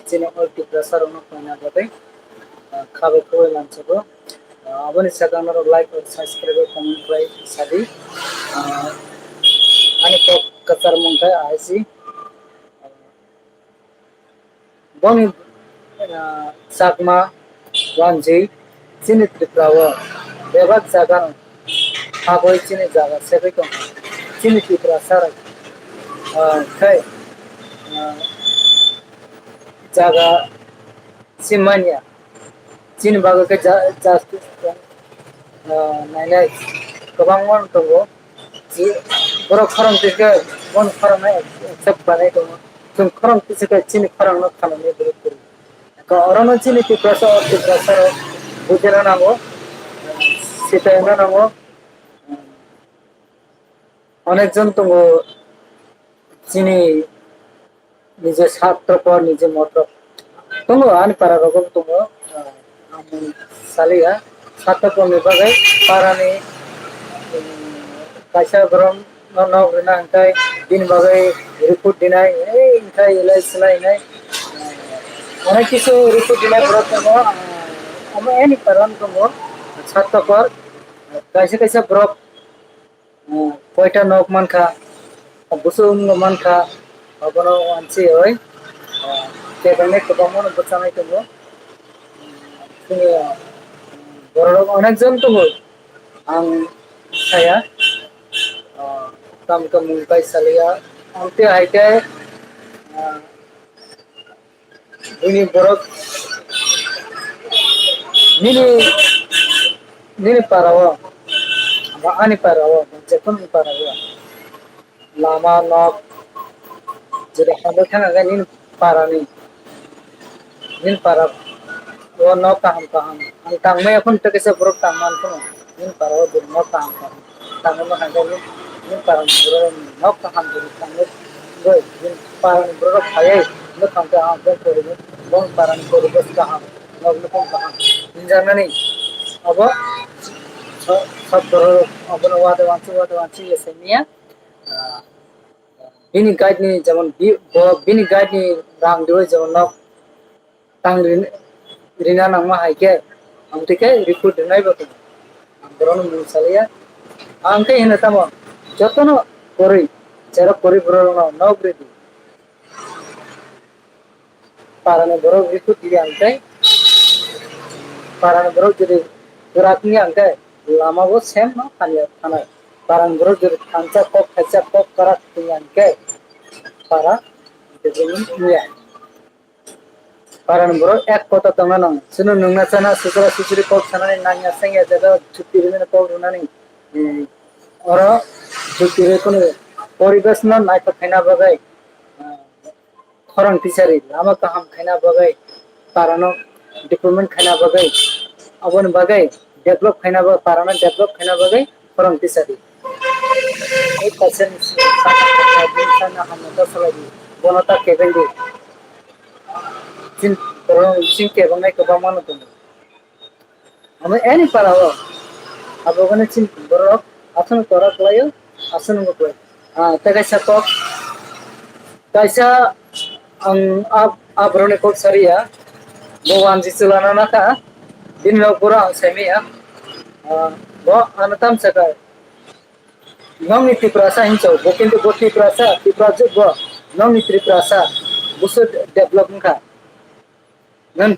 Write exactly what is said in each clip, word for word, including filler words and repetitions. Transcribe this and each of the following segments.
chini all Tiprasa rokno koina bagwi, ah, khabai khubai mansugo. Ah, aboni sakha norok like, subscribe, comment khlai sadi. Ah, ani kok kwchar mung khe ahai si. Boni, ah, Chakma, Wanjwi, chini Tripura o bebak jaga no habwi chini jaga segwi tongkha. Chini Tiprasa rok, ah, khai, ah, jaga si manya. Chini bagwi khe ja-, justice, ah, nainai kwbangma tongo. Borok khorang twi khe bono khorang no accept khlai tongo. Chwng khorang twi se khe chini khorang no khanani borok kwrwi. Khe orono chini Tiprasa o Tiprasa rok bujina nango, sitaina nango. Onek jon tongo chini nije sartho por nije moto tongo, ani para rogo tongo. Ah, ang saliya sartho por ni bagwi para ni, um, kaisa borok no nok rwna hwnkhe bini bagwi report dinai, ei hwnkhe elai selai hinai, ah, onek kisu report dinai borok tongo. Ah, omo ani para no tongo sartho por, kaisa kaisa borok, ah, koita nok mankha, busung no mankha, abono wansi oi, ah, kebengni kwbangma no bwchanai tongo. Chini, ah, borok onek jon tongo, ang saya, ah, tam kamung kai saliya, ang te hai te, ah, Bini borok nini, nini para o, ba ani para o, ba jekon para o, lama nok, jodi hambai thang khe nini para ni, nini para o nok kaham kaham. Ang tangmaya phano tei kaisa borok tangman phano nini para o jodi nok kaham kaham. Tangwi ma kha khe nini, nini parani borok nok kaham jodi tangwi, nini parani borok phaiwi nok kaham khe ang bo poribo, bo parani poribesh kaham, nok nukhung kaham hinjaknani abo so-, sotoro abono wade wansi, wade wansi ya semiya, ah, bini guide ni jemon bi-, bo bini guide ni rang diwi jemon nok tang rin-, rina nangma hai khe, ang twi khe report rinai bo tongo. Ang borokno mung saliya. Ang khe hino tamo, jotono kwrwi, cherok kwrwi borokno nok ridi. Parani borok report ridi ang tei, parani borok jodi kwrak wngya ang khe, lama bo sem no hamya thanai. Parani borok jodi thansa kok thaisa kok kwrak wngya ang khe, para development wngya. Parani borok ek kota tongna nang. Chwngno nungna chana, suchara suchiri kok sanani nangya sengya jaga jukti rimani kok rwnani, eh, oro jukti rwi kheno poribesh no naithok khaina bagwi, eh, khorang tisari lama kaham khaina bagwi, parano development khaina bagwi, aboni bagwi develop khaina bagwi, parano develop khaina bagwi khorang tisari. Ei kaisa ni sana hamya ta salai di, bono ta kebeng di. Chini borok chini kebangnai kwbangma no tongo. Omo ani para o. Abo gani chini borok aswk kwrak laio, aswk nungwi kwlai. Ah, tei kaisa kok, kaisa ang ab-, aborokni kok sariya, bo wanji chwla na nakha, bini nok boro ang saimaya. Ah, bo ano tamsa kha, nokni Tiprasa hinwi sao, bo kintu bo Tiprasa, Tiprajwk bo, nokni Tiprasa, busu develop wngkha. Nang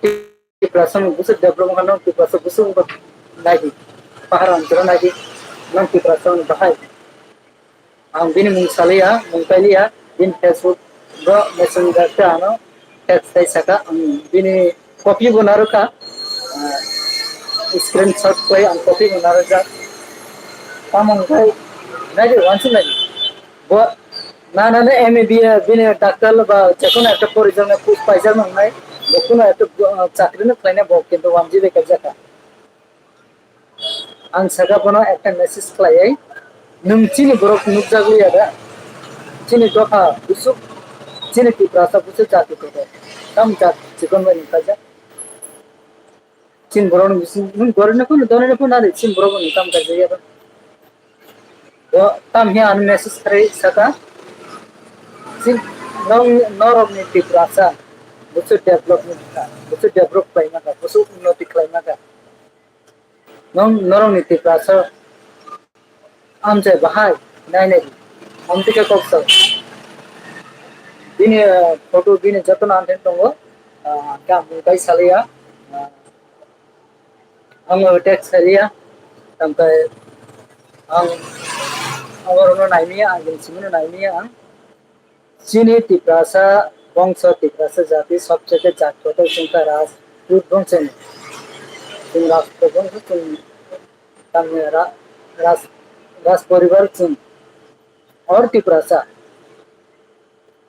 Tiprasa no busu develop wngkha, nang Tiprasa busu wngkha naidi, pahar anchalo naidi, nang Tiprasa no bahai. Ang bini mung saliya, mung pailiya, bini Facebook bo messenger khe ano text tai saka, ang bini copy bo narwkha, ah, screenshot khlai ang copy bo narwkjak. Tamo wngkhai naidi, wansuk naidi. Bo, na, na, na, M A B A, bini doctor ba jekono ekta porijaknai post paijak nangnai, bo kuno ekta, uh, chakri no khlainai bo kintu wanjwi bai kaijak kha. Ang saka bono ekta message khlaiwi, nwng chini borok nukjagwi ya da? Chini dopha busuk, chini Tiprasa busuk jati kotor. Tam jat chikon bai nukhaijak. Chini borok ni bising, nwng gorino phano, donino phano nari, chini borok ni tam kaijak ya ba? Bo tam hi ano message khlai saka, chini, nong, norok ni Tiprasa, Busu develop ni kha, busu develop khlai ma kha, busu unnoti khlai ma kha. Nong norok ni Tiprasa amchai bahai nai nai di. Amtike kok sa. Bini, eh, photo bini joto no anthai tongo. Ah, ang bai saliya. Ah, ang text saliya. Tamkai ang, ang oro no naimiya, ang bini simi no naimiya ang. Chini Tiprasa bongso, Tiprasa jati sobsete jat kotor chwngkha Rajput bongso ni. Chwng Rajput bongso chwng tamni ra-, Raj, Raj poribar chwng. Or Tiprasa.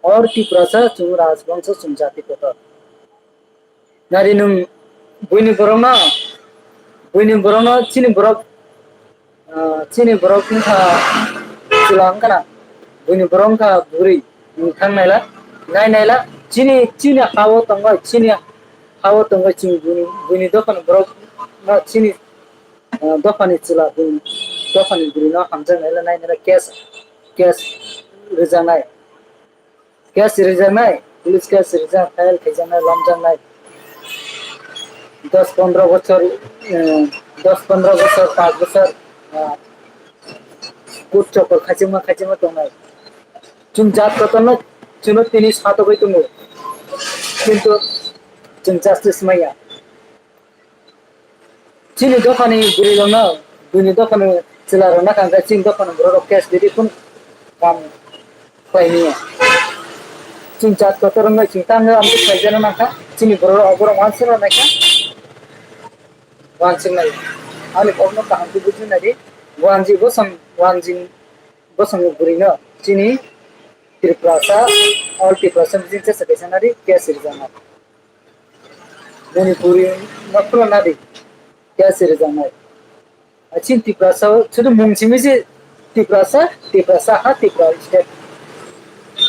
Or Tiprasa chwng Raj bongso chwng jati kotor. Nari nwng buini borokno, buini borokno chini borok, ah, chini borok wngkha chwla wngkha na, buini borok wngkha bwrwi, nwng thang naila, nai naila, chini, chini ha-o tongwi, chini ha-o tongwi chwng buini, buini dophani borokno chini, ah, dophani chwla, buini dophani bwrwino hamjak naila, nai naila, case, case rwjaknai. Case rijak nai, police case rijak, file khaijak nai, lamjak nai. Dos pondro bochor, eh, dos pondro bochor, panch bochor, ah, court chokol khachima, khachima tongnai. Chwng jat kotorno chwngno tini satogwi tongo. Kintu chwng justice maya. Chini dophani bwrwi rokno, buini dophani chwla rokno kangkha chini dophani borok rok case didi phun kam khlai niya. Chini jat kotor wngwi chini tamo amtwi khlaijana nangkha, chini borok rok oborok wansuk rok naikha, wansuk nai. Ani kokno kaham khe buji nai di, wanji bosong, wanji bosong bwrwino chini Tiprasa, all Tiprasa meeting chesa kaisa nari case rijana. Manipuri no phano nadi, case rijak nai. Achin Tiprasa o, sudu mung simi se Tiprasa, Tiprasa ha Tipra state.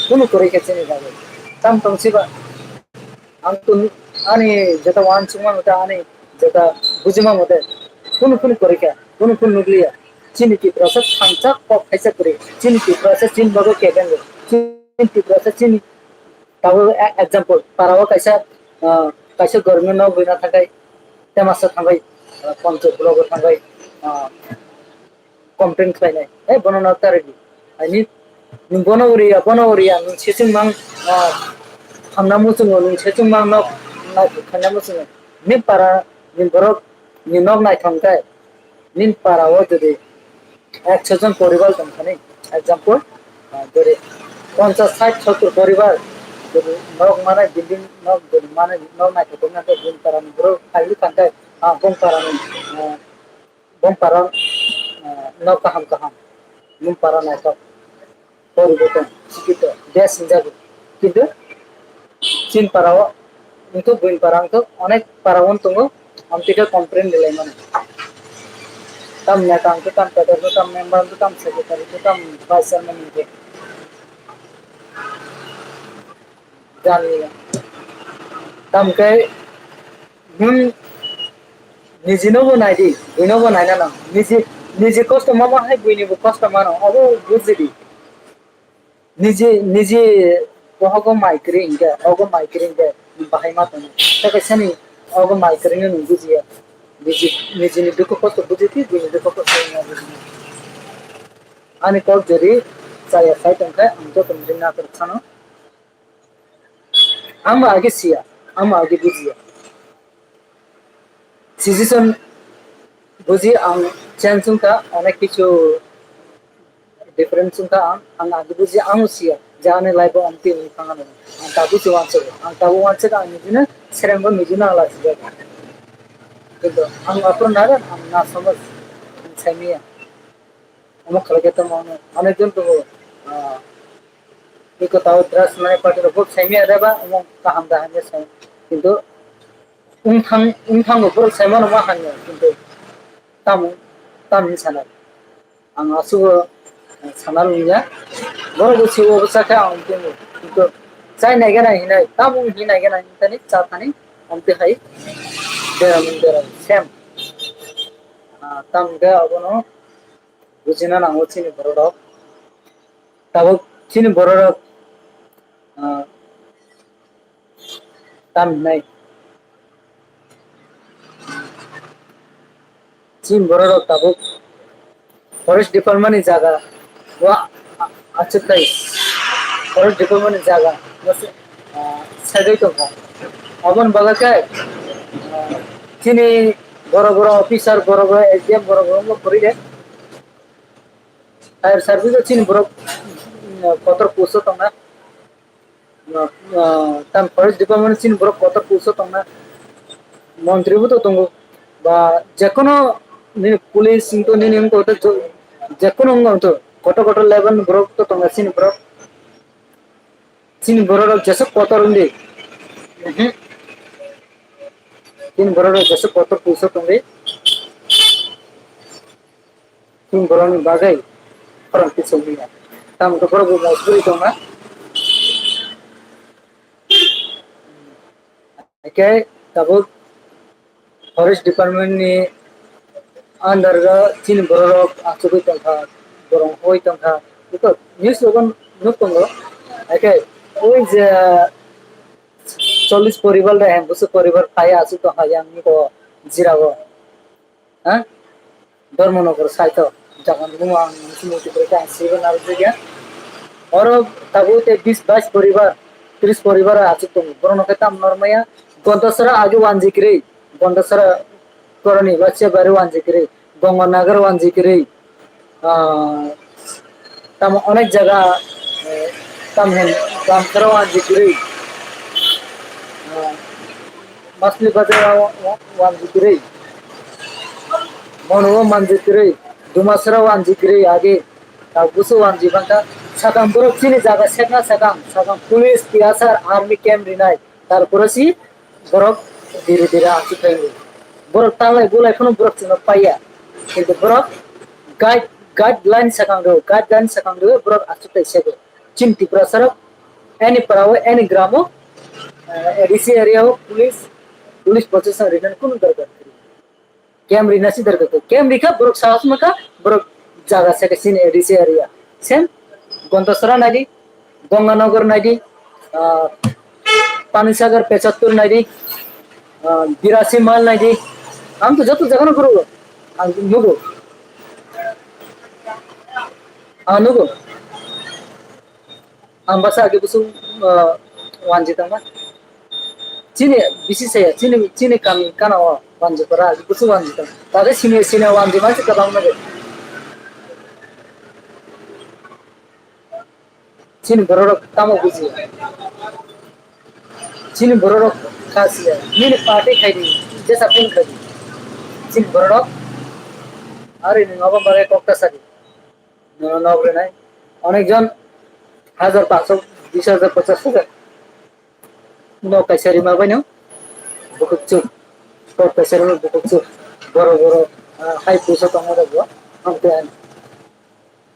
Kunu kwrwi khe chini bagwi. Tam tong siba. Ang tun ani jeta wansukma mate, ani jeta bujima mate, kunu kunu kwrwi kha, kunu kunu nukliya. Chini Tiprasa thangchak kok khaisa kwrwi. Chini Tiprasa chini bagwi kebengo. Chini Tiprasa chini Tabuk e-, example, para o kaisa, ah, kaisa government nok buina thangkhai, temasa thangkhai, ah, panchayat block o thangkhai, ah, complain khlainai, "Hey, bono nok ta rwdi." Ani, "Nwng bono uriya, bono uriya, nwng sechwng mang, ah, hamna muchungo, nwng sechwng mang nok, nok khanna muchungo." Ni para, ni borok, ni nok naithok khe, Nini para o jodi ekso jon poribar tong thani, example, ah, jodi ponchas, sait, sottor poribar, jodi nok manai, building nok jodi manai, nok naithok tong khe, bini para ni borok khairwi thang khe, ah, bong para ni, ah, bong para, ah, nok kaham kaham, bong para naithok. Poriborton, sikito, best hinjago. Kintu chin para o, wngthok buin para wngthok, onek para o tongo, amtwi khe complain rwlai mano. Tam neta wngthok, tam kadar wngthok, tam member wngthok, tam secretary wngthok, tam vice chairman wngthok. Jani. Tam khe nwng nijinobo nai di, buinobo naina nang. Niji, niji kosto mama hai buinibo kosto mano, obo bujidi. Niji, niji bohogo mai kwrwi hinkhe, ogo mai kwrwi hinkhe bahai ma tongo. Tei kaisani ogo mai kwrwino nwng bujiya. Niji, nijini dukhu kosto buji di, buini dukhu kosto wngya buji di. Ani kok jori chaya sai tongkhe ang joto ni ringna kwrwk sano. Ang bo age siya, ang bo age bujiya. Situation buji ang change wngkha, onek kichu difference wngkha ang, ang age buji ang siya, je ani life o amtwi wngwi thang ano. Ang tabuk se uansuk, ang tabuk uansuk ang nijino sereng bo nijino ang lachijak. Kintu ang aphuru naro ang na samaj, ang saimaya. Omo khlai khe tamo ano, ano jon tongo, ah, eko tao drugs mane party rok bo saimaya da ba, omo kaham da hamya sai. Kintu wngthang, wngthango borok saimano ma hamya, kintu tamo, tamo hinwi sana. Ang asugo, eh, sana lungya. Borok bo siwo bwsa khe ang tongo. Kintu chai nai gana hinai, tamo hinai gana hinthani cha thani, amtwi hai beram beram sem. Ah, tamo khe abono bujina nango chini borok rok. Tabuk chini borok rok, ah, Tam hinai. Chini borok rok tabuk forest department ni jaga o achuk tai forest department ni jaga no se, ah, sagwi tongkha. Aboni bagwi khe, ah, chini borok borok officer borok borok S D M borok borok no kwrwi de. Fire service o chini borok, mm, kotor post o tongna. Ah, ah, tam forest department chini borok kotor post o tongna. Montri bo to tongo. Ba jekono nini police wngto nini wngto to jo-, jekono wngto kotor kotor level ni borok to tongo chini borok. Chini borok rok jesuk kotor wngdi. Mhm. Chini borok rok jesuk kotor post o tongdi. Chini borok ni bagwi khorang tisok manya. Tamo khe borok bo mosburi tongma. Hake tabuk forest department ni under o chini borok rok achugwi tongkha, borok hoi tongkha. Eko news logon nuk tongo. Hake oi je chollish poribar da hem busu poribar phai achuk tongkha yang ko jira o. Ha? Dharmanagar side o jaga ni mung ang nisi muti bwrwi khe ang swiwi narwkjagya. Oro tabuk tei bis bais poribar, tris poribar achuk tongo. Borok no khe tam normaya Gondasara age wanji kwrwi, Gondasara koroni Lachia bari wanji kwrwi, Gonganagar wanji kwrwi. Ah, tamo onek jaga, eh, tam hin Gamsara wanji kwrwi. Ah, Masli Bazar wa-, wa-, wanji kwrwi. Mono o manji kwrwi. Dumasara wanji kwrwi age. Tabuk busu wanji bangkha. Sakang borok chini jaga sekna sakang. Sakang police, T S R, army camp rinai. Tarpore si borok dire dire achuk thai. Borok talai bulai phano borok chwngno paiya. Kintu borok guide, guideline sakang rw, guideline sakang rw borok achuk thai sego. Chini Tiprasa rok any para o, any gram o, eh, A D C area o police, police protection rina kunu dorkar kwrwi. Camp rina si dorkar kwrwi. Camp rikha borok sahas makha, borok jaga saka chini A D C area. Same Gondasara naidi, Ganganagar naidi, ah, Panisagar Pechattur naidi, ah, Birasi Mal naidi. Ang to joto jaga no guru. Ang nugo. Ang nugo. Ang basa age busu, ah, wanji tangma. Chini bisi saya, chini, chini kami kana o wanji para age busu wanji tang. Tade sini, sini wanji mansi kabang nage. Chini borok rok tamo buji. Chini borok rok khasiya. Nini party khaidi, jesa pin khaidi. Chini borok rok ari ni ngaba bare kokta sadi. Nono nok rinai. Onek jon hajar paanch sho, bis hajar, pachas hajar. Nok kaisa rima bai no. Bukuk chuk. Kok kaisa rima bukuk chuk. Boro boro, ah, hai puisa tongma rok bo. Hamte ani.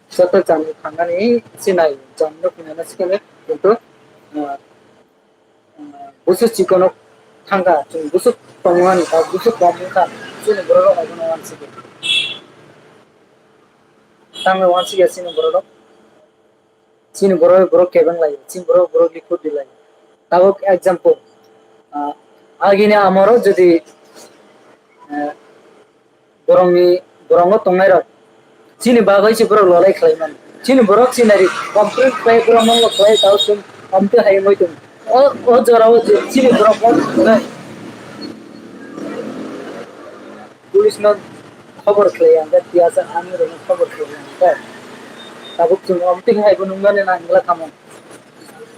Joto jani thangani sinai, jani no phina na sikene. Kintu, ah, Busuk chikono thangkha, chwng busuk tongmani, ba busuk tongmani kha, chini borok rok obono wansukya. Tangwi wansukya chini borok rok. Chini borok, borok kebeng lai, chini borok, borok likhur di lai. Tabuk example, ah, agini amoro jodi, eh, borokni, borokno tongnairok chini bagwi se borok lolai khlai mano. Chini borok sinari complete khlai borok nokno khlai tao chwng amtwi hai wngwi tongo. O, o jorao je chini borok bo tongnai. Police no khobor khlai ang khe, tiyasa army rokno khobor khlai ang khe. Tabuk chwng amtwi hai bo nungmani nangla kamo.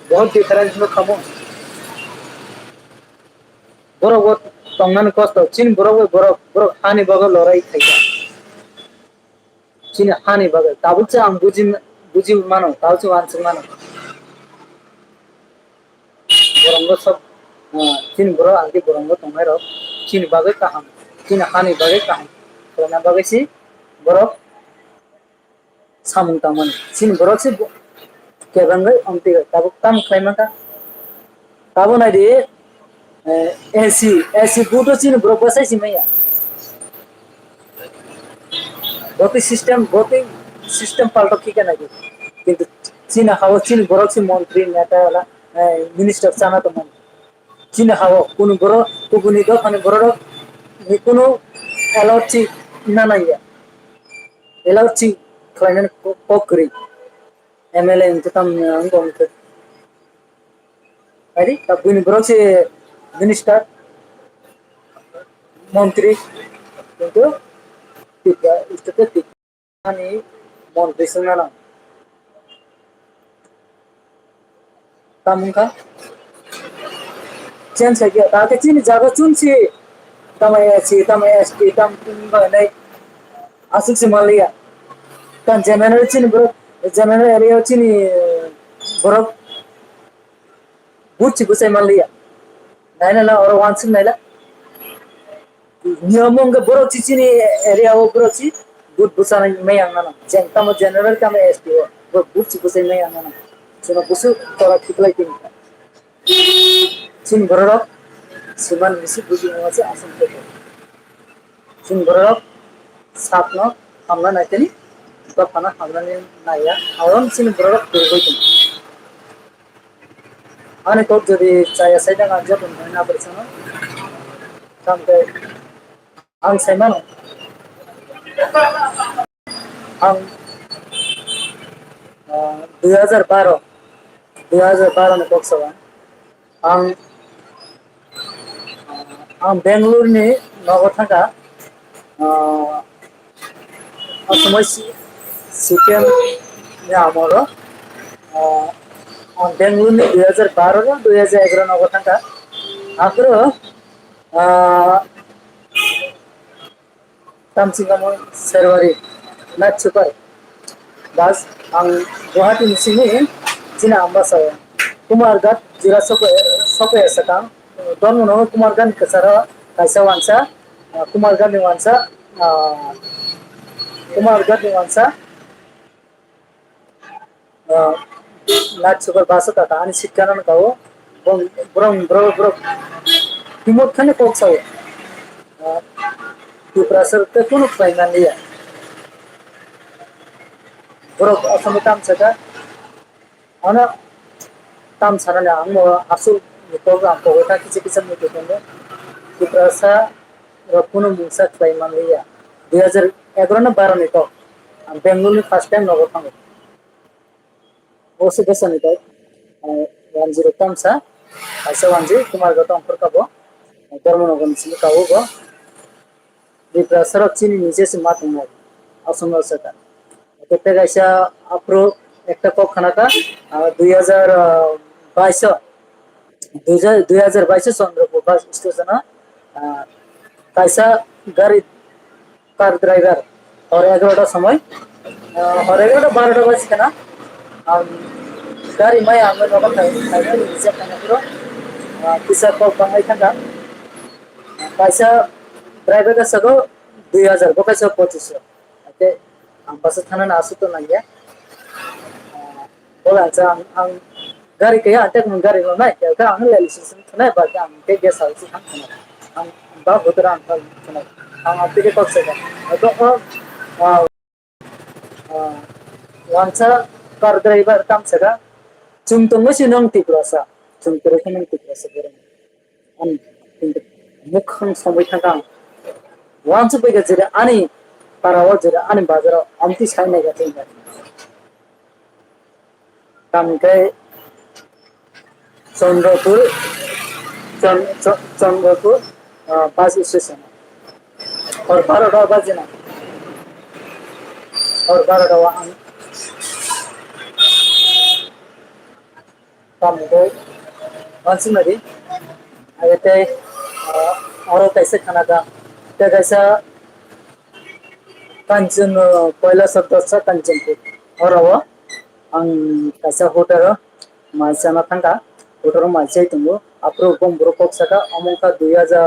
Bahut difference no kamo. Borok bo tongnani kosto, chini borok bai borok, borok hani bagwi lorai khaikha. Chini hani bagwi, tabuk se ang buji, buji mano, tabuk se wansuk mano. Borok bo sob, ah, chini borok agi borok bo tongnai rok, chini bagwi kaham, chini hani bagwi kaham, khlaina bagwi si borok samung tangmani. Chini borok se bo-, kebengwi amtwi rok tabuk tamo khlai mankha. Tabuk naidi, eh, A C, A C buto chini borok bwsai si manya. Botwi system, botwi system paltok khe naidi. Kintu chini hao chini borok se montri, neta wala, eh, minister chana tongmani. Chini hao kunu borok, kubuni dophani borok ni kunu L O C na nangya. L O C khlainani kok, kok kwrwi. M L A wngkhe tamni wngkha wngkha. Ari, ta buini borok se minister, montri, kintu tipra, state tipra ni montri songna nang. Tamungkha change khaikhe, ta khe chini jaga chunsi, tamo S C, tamo S T, tam hinai aswk se manliya. Kan general chini borok, general area chini borok buchi bwsai manliya. Naina na oro wansuk naila. Niyom wngkha borok chichini area o borok chi but bwsai maya nana. Jeng tamo general tamo S T o borok buchi bwsai maya nana. Chwngno busu tora khiklai tini. Chini bororok siman bisi buji wngma se aswk khe. Chini bororok sakno hamna naitani, dophano hamnani naiya. Aron chini bororok turgwi tong. Ani kok jodi chaya saidang ang joto nai nabar sano. Tamte ang saimano. Ang, ah, dui hajar baro, dui hajar baro ni kok sawa. Ang, ah, ang Bangalore ni nogo thangkha, ah, asomoi si-, C P M ni amolo, ah, ang Bangalore ni dui hajar baro ro dui hajar egaro nogo thangkha. Aphuru, ah, Tamchingamo Serwari, night super bus, ang Guwahati ni simi chini Ambasa o. Kumarghat jila sokoi, sokoi sakang, dormo no Kumarghat ni kwcharo kaisa wansa, ah, Kumarghat ni wansa, ah, Kumarghat ni wansa, ah, night super bus o tata ani seat kana no kao, bong-, borok, borok, borok, remote khani kok sao. Ah, Tiprasa rok tei kunu khlai manliya. Borok asamo tam saka, ano tam sanani ang no aswk ni kok ang kok ta kisa kisa muitu tongo. Tiprasa rok kunu mungsa khlai manliya. Dui hajar egaro no baro ni kok. Ang Bangalore ni first time nogo thango. O se bwsani bai, eh, wanjwi rok tamsa, kaisa wanjwi Kumarghat ongkhorkha bo, eh, Dharmanagar ni simi kao bo. Tiprasa rok chini nije se ma tongnai, aswk no se ta. Tei kaisa aphuru ekta kok khna kha, ah, dui hajar bais o, dui hajar, dui hajar bais o Chandrapur bus station o, ah, kaisa gari car driver hor egarota somoi, ah, hor egarota barota baji khana, ang gari mai ang nogo phai, phaimani rijak khana phuru, ah, kisa kok bangai thangkha. Kaisa driver ka sago dui hajar, bo kaisa pochiso. Ate ang basa thana na aswk to nangya. Ah, bola ang, ang gari kaya ante kung gari lo nai, kaya ka ang leli sisem thana ba ang ke gas house thang thana. Ang ba hotra ang thang thana. Ang ate ke kok sega. Ato, ah, ah, wansa car driver tam sega. Chwng tongwi si nong Tiprasa. Chwng tongwi si nong Tiprasa borok. Ani mukhang somoi thangkha ang. Wansuk bai kha jera ani para o jera ani bazar o amtwi sai nai kha tei. Tamkhe Chandrapur, Chan-, Chan-, Chandrapur, ah, bus station. Hor barota baji na. Hor barota o ang Tambo, Mansimari, age tei, ah, oro kaisa khana da, tei kaisa Kanchan, ah, Kailashahar dosa Kanchanpur. Oro o ang kaisa hotel o mai chana thangkha, hotel o mai chai tongo, aphuru bong borok kok saka, omo wngkha dui hajar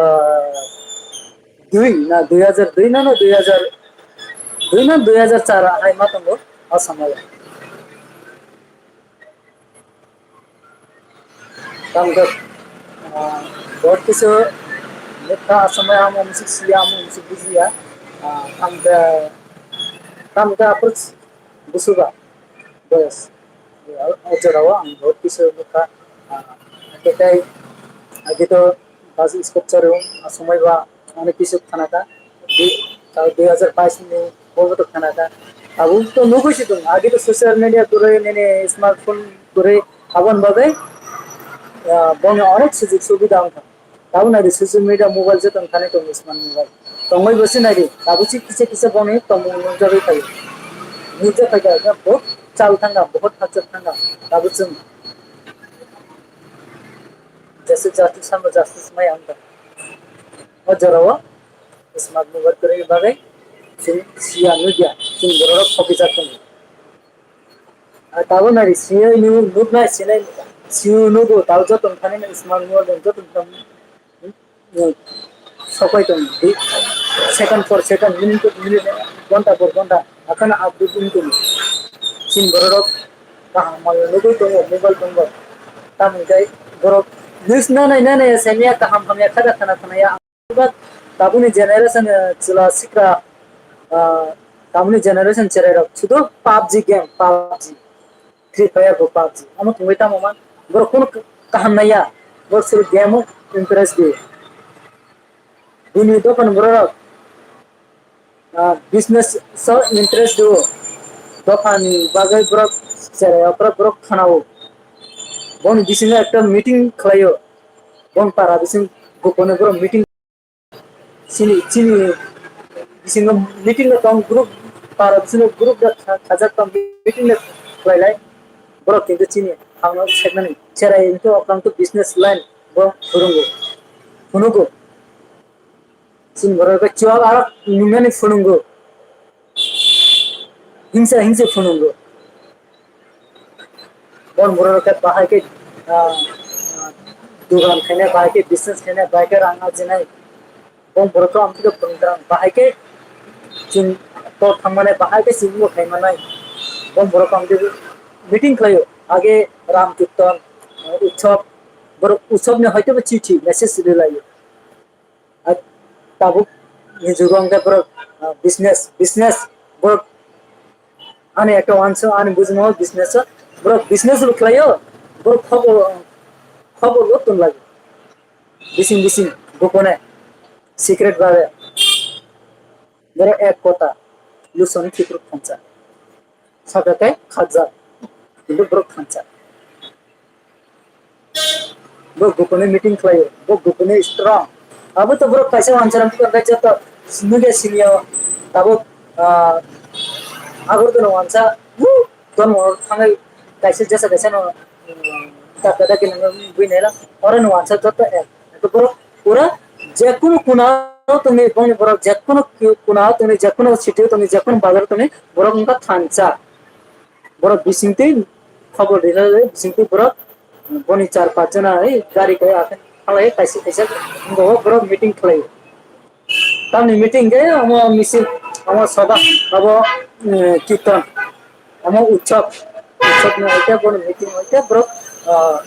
dui na, dui hajar dui na, no, dui hajar dui na, dui hajar char hai ma tongo, o samaya. Tamkhe, ah, bahut kisu nukha, asomai amo musik siya, amo musik bujiya. Ah, tamkhe, tamkhe approach busuba, boyos. O jorao ang bahut kisu nukha. Ah, tei Agi to bus scope charo, asomai ba ani pisu khana ta. Di, ta dui hazar bais ni bobo to khana ta. Abo to nugui si tong, agi to social media kore, nini smartphone kore, abon bagai, ah, bongni onek sujug subida wngkha. Tabuk naidi social media mobile je tong thani tong smart mobile. Tongbai bo se naidi, tabuk se kisa kisa bongni tongmung nukjagwi phaio. Nukjak phaikha, ekdam bahut chal thangkha, bahut hachal thangkha. Tabuk chwng jesa justice samo justice maya wngkha. O jorao smart mobile kwrwini bagwi chwng siya nukya, chwng bororok khopijak tongo. Ar tabuk nari siyoi nuknai sinai siyo nugo, tabuk joto thani nai smart mobile joto thani, hmm, sopai tong di, second for second, minute for minute, ghonta for ghonta, akhana update wng tongo. Chini bororok kaham maya nugwi tongo, mobile tongo. Tamoni khe borok news nanai nanai semiya kaham hamya khada khana khana ya. Tabukni generation, eh, chwla sikra, ah, tabukni generation chwrairok sudu PUBG game, PUBG, Free Fire bo PUBG. Omo tongwi tamo man, borok kunu kaham naiya, borok suru game o interest di. Bini dophani borok, ah, business o interest di. Dophani bagwi borok chwrairok borok, borok khanao. Boni bisingo ekta meeting khlaio. Boni para bising gopone borok meeting Chini, chini bisingo meeting no tong group, para bisingo group da kha-, khajak tong meeting no khlai lai. Borok kintu chini hamno seknani. Cherai hinke okang to business line bo phurungo. Phunugo. Chini borok khe chuwak arok nungnani phunungo. Hingsa hingsi phunungo. Bon borok khe bahai khe, ah, ah, dugan khainai, bahai khe business khainai, bahai khe rang ajinai. Bon borok khe amtwino phunukjak, bahai khe chwng tor thangmani, bahai khe chwngno khaimanai. Bon borok khe amtwino meeting khlaio. Age Ram Kirtan, ah, Utsav, borok Utsavni hoitobo chithi message rilaio. Ar tabuk ni jugo hwnkhe borok, ah, business, business, borok ani ekta uansuk ani bujima o business o, borok business bo khlaio, borok khobor, khobor bo tong lai. Bising bising gopone secret bhabe borok ek kota lusoni khikruk thansa. Saka khe khajak, kintu borok thansa. Bo gopone meeting khlaio, bo gopone strong. Abo to borok kaisa uansukmani bagwi joto nugya siniya tabuk, ah, Agartala uansa, woo, ton mo thangai kaisa jesa kaisa no, um, dakta dakti nang bui nela, oro no uansa joto ek. To borok pura jekunu kuna tongni bongni borok jekunu kuna tongni jekunu city tongni jekunu bazar tongni borok wngkha thansa. Borok bisingtwi khobor rina rwi bisingtwi borok boni char pach jona oi gari kai akhai thalai kaisa kaisa wngkha o borok meeting khlai. Tamni meeting khe omo misil omo soba abo, eh, kirtan omo utsav utsav ni hoite bono meeting hoite borok, ah,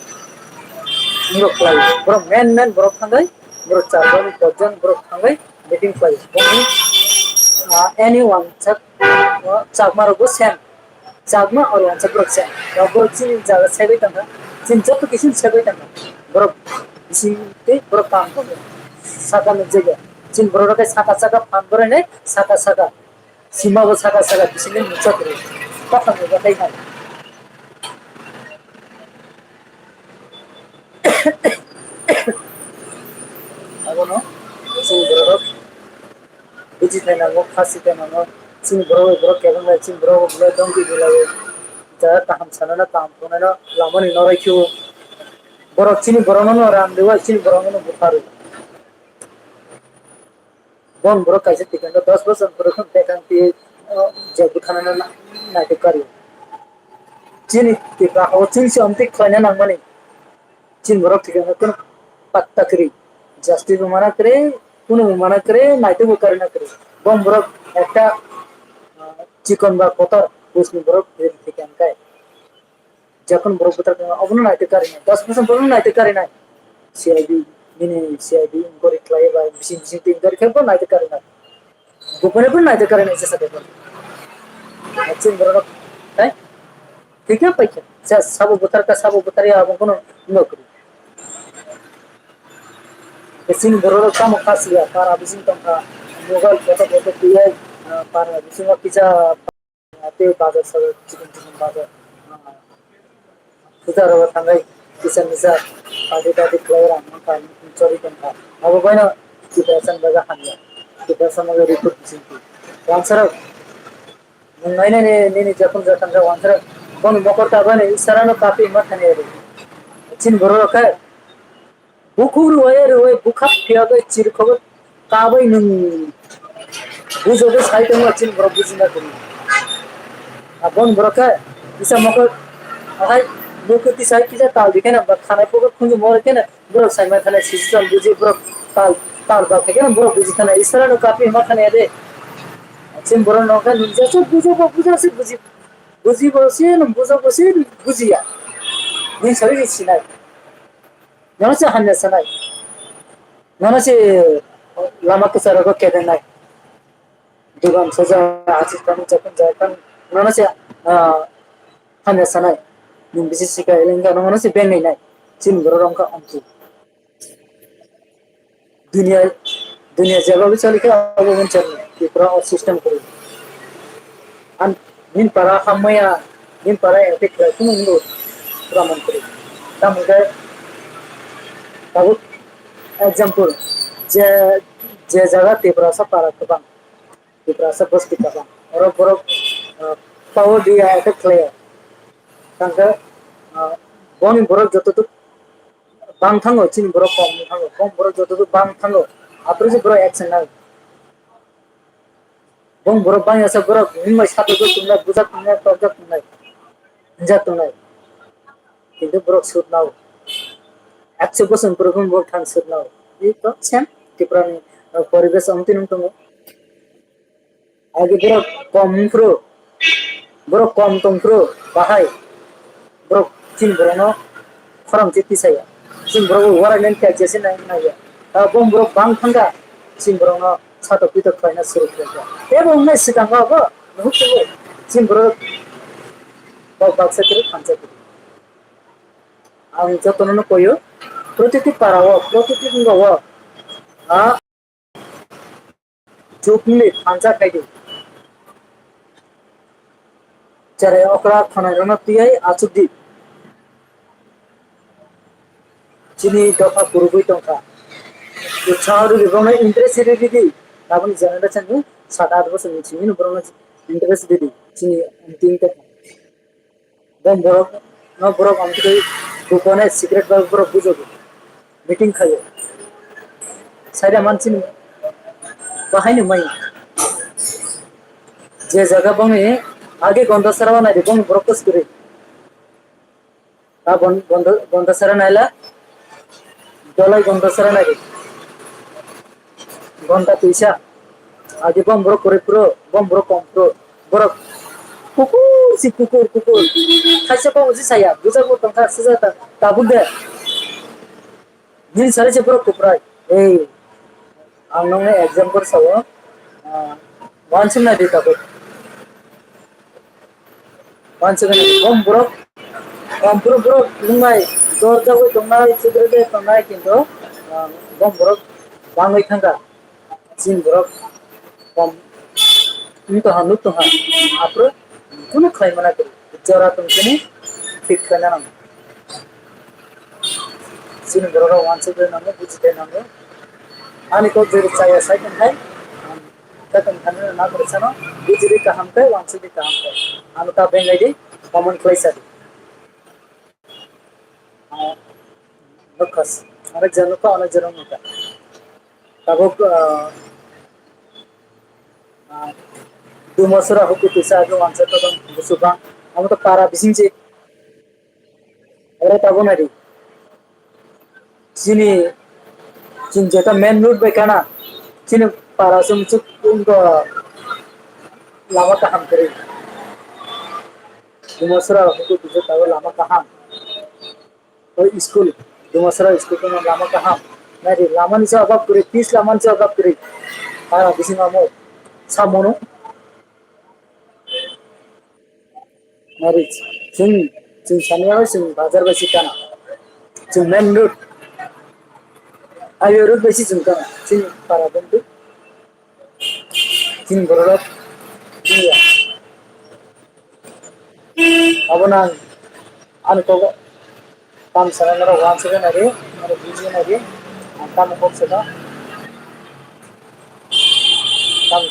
nirok khlai borok main main borok thangwi borok char jon pach jon borok thangwi meeting khlai boni, ah, anyone chak, ah, chakma rok bo same. Chakma oro uansa borok se. Borok chini jaga segwi tongkha. Chini joto kisu segwi tongkha. Borok bising tei borok kaham tongo. Saka nukjagya. Chini borok rok khe saka saka phan borai nai saka saka. Sima bo saka saka bising nukjak rw. Kothang nukjak khe nai. Abono chini borok rok buji khe nango, khasi khe nango. Chini borok bai borok kebeng lai, chini borok bai borok dongki khe lai. Jaga kaham sanano, kaham tongnano lamani norai khe o. Borok chini borokno no rang rwi, chini borokno no buphar rwi. Bon borok kaisa tikang khe dos bosor borok khe bekang twi, o, je bwtharnani na-, naitok kari. Chini Tripura o chini se omtwi khlaina nangmani. Chini borok tikang khe kunu patta kwrwi. Justice bo mana kwrwi, kunu bo mana kwrwi, naitok bo karina kwrwi. Bon borok ekta, ah, chikon ba kotor bujni borok tikang khe. Jekon borok buthar khe obono naitwi karinai, dos bosor borokno naitwi karinai. C I D, nini C I D inquiry khlai ba bising bising twi inquiry khe bo naitwi karinai. Gopone bo naitwi karinai jesa bebak. Chini borok tai thikya paikha. Sa sabo buthar kha, sabo buthar ya, abo kono nok. Chini borok rok tamo kha siya, para bising tongkha, mobile photo photo tiyai, ah, para bisingo kisa, ah, tei bazar sazar, chikon chikon bazar, ah, puja rogo thangai kisa misa party tarty khlai rang mankha, chori tongkha. Abo baino depression baja hamya, depression baja report bising twi. Wansarok, nwng nainani nini jakun jakanja wansarok, boni mokol ta bani isarano kapi ma thani ri. Chini borok rok khe, bukhuk rwui rwui bwkha phiyogwi chirkhogwi kabui nwng bujogo sai tongma chini borok bujina kwrwi. Aboni borok khe kisa mokol ahai mukti sai kisa tal dikhena ba khanai pogo khunju mori khena borok saima khana sisi tal buji borok tal tal ba khena borok buji khana isarano kapi ma khana de. Chini borok nokha nung jasa bujo ba bujo se buji buji bo se nung bujo bo se bujiya. Nung sari sinai. Nono se hamya sanai. Nono se lama kwcharo go kedenai. Dugan soja achi kami jakun jakun. Nono se, ah, hamya sanai. Nung bisi sika elengka nono se benai nai. Chini borok rok wngkha omchi. Dunia, dunia jeba bwsali khe abo wngkha Tripura o system kwrwi. Ang nini para hamya, nini para ete khlai phano wngkha praman kwrwi. Tamo khe tabuk example, je, je jaga Tiprasa para kwbang, Tiprasa bosti kwbang. Oro borok, ah, power dia ete khlai. Tangkhe, ah, boni borok joto tuk bang thango, chini borok kom wng thango, bong borok joto tuk bang thango, aphuru se borok action nai. Bong borok bang yasa borok himbai sato tuk tongnai, bujak tongnai, tokjak tongnai, hinjak tongnai. Kintu borok sut nao. Ekso bosor borok borok thang sut nao. I to same Tripura ni, uh, poribesh amtwi nung tongo. Agi borok kom wngphuru, borok kom tongphuru bahai borok chini borokno khorang se tisaya. Chini borok bo wara nang kya jese nang naya. Ta bong borok bang thangka chini borokno satok pitok khlaina suru khlaika. Tebo wngnai swkang o bo nuhuk tongwi chini borok bok baksa kwrwi thansa kwrwi. Ang jotono no koyo protiti para o, protiti wngka o. A Jukni thansa khaidi. Cherai okra khwnairokno twiwi achukdi. Chini dopha kwrwgwi tongkha. Utsaho rwdi, borokno interest rwdi. Tabukni generation ni sat at bosor ni simi borokno interest rwdi. Chini amtwi wngkha. Bom borok no borok amtwi gopone secret bai borok bujogo. Meeting khaio. Saida manchini bahaini mai. Je jaga bongni age Gondasara o naidi bongni borok kwskwrwi. Ta bon-, Gonda-, Gondasara naila. Dolai Gondasara naidi. Gonda twisa. Adi bom borok kwrwi phuru, bom borok kom phuru. Borok kukur si kukur, kukur. Kaisa bom si saya, bujak bo tongkha, sijak ta, tabuk de. Nini sari se borok kuprai. Ei, ang nongni example sao, ah, wansuk nai di tabuk. Wansuk nai di, bom borok, bom borok, borok nungnai, dor jagwi tongnai, chidrede tongnai, kintu, ah, bom borok bangwi thangkha. Chini borok kom wng tongha, nuk tongha, aphuru kunu khlai mana kwrwi, jora tong chini fit khlaina nango. Chini borok rok wansuk de nango, buji de nango. Ani kok jori chaya sai tong khai, ang khe tong thani na kwrwi sano, buji de kaham khe, wansuk de kaham khe. Ano ta bengai di, comment khlai sa di. Ah, nukha, onek jora nukha, onek jora nukha. Tabuk, ah, ah, Dumasura huku tisa age wansa todong busu bang. Amo to para bising se. Ore tabuk nari. Chini, chini jeta main road bai kana. Chini para sum chuk ungko lama kaham kari. Dumasura huku tisa tabuk lama kaham. O school, Dumasra school kono lama kaham. Nari lama ni se obab kwrwi, pis lama ni se obab kwrwi. Para bising amo samono. Nari chwng, chwng saniya bai chwng bazar bai se kana. Chwng main road. Highway road bai se chwng tong chini para bonduk. Chini bororok chini ya. Abono ang ani kogo tam sana norok wansugwi naidi, norok bujiwi naidi. Ang tamo kok saka. Tam